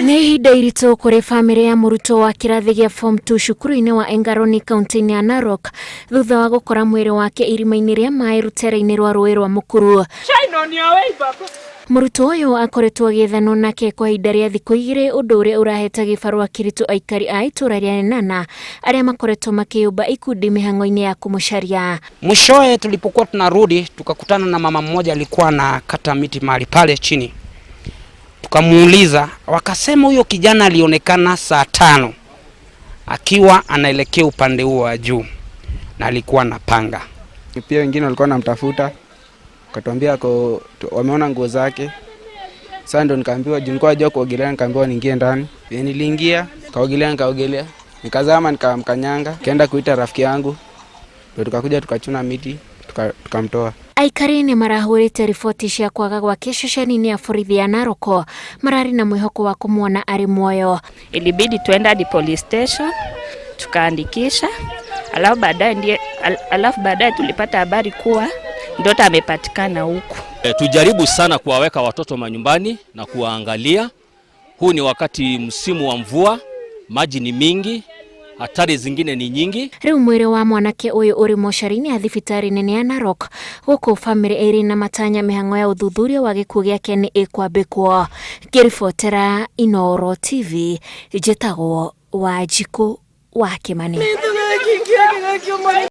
Nĩ ihinda iritũ kũrĩ bamĩrĩ ya mũrutwo wa kĩrathi gĩa form 2 cukuru-inĩ wa Engaroni kaunti-inĩ ya Narok thutha wa gũkora mwĩrĩ wake irima-inĩ rĩa maĩ rũtere-inĩ rwa rũĩ rwa Mũkuru. Mũrutwo ũyũ akoretwo agĩethanwo nake kwa ihinda rĩa thikũ igĩrĩ ũndũ ũrĩa ũrahete gĩbarũa kĩritũ aikari a itũra rĩa Lenana arĩa makoretwo makĩyũmba ikundi mĩhang'o-inĩ ya kũmũcaria. Mwishowe tulipokuwa tunarudi tukakutana na mama mmoja alikuwa anakata miti mahali pale chini, tukamuuliza, wakasema huyo kijana alionekana saa 5 akiwa anaelekea upande huo wa juu na alikuwa na panga. Pia wengine walikuwa wanamtafuta, wakatuambia ako wameona nguo zake. Sasa ndo nikaambiwa, juu nilikuwa najua kuogelea, nikaambiwa niingie ndani. Niliingia, kaogelea, nikaogelea, nikazama, nikamkanyanga, kaenda kuita rafiki yangu, ndo tukakuja tukachuna miti tukamtoa. Aikari nĩ marahũrĩte riboti cia kwaga gwake ceceni-inĩ ya borithi ya Narok mararĩ na mwĩhoko wa kũmuona arĩ muoyo. Ilibidi tuende hadi police station tukaandikisha, alafu baadaye tulipata habari kuwa mtoto amepatikana huku. Tujaribu sana kuwaweka watoto manyumbani na kuwaangalia. Huu ni wakati msimu wa mvua, maji ni mingi, hatari zingine ni nyingi. Rĩu mwĩrĩ wa mwanake ũyũ ũrĩ mocarĩ-inĩ ya thibitarĩ nene ya Narok gũkũ bamĩrĩ ĩrĩ na matanya mĩhang'o ya ũthuthuria wa gĩkuũ gĩake nĩ ĩkwambĩkwo. Ngĩribotera Inooro TV, njĩtagwo Wanjikũ wa Kĩmani.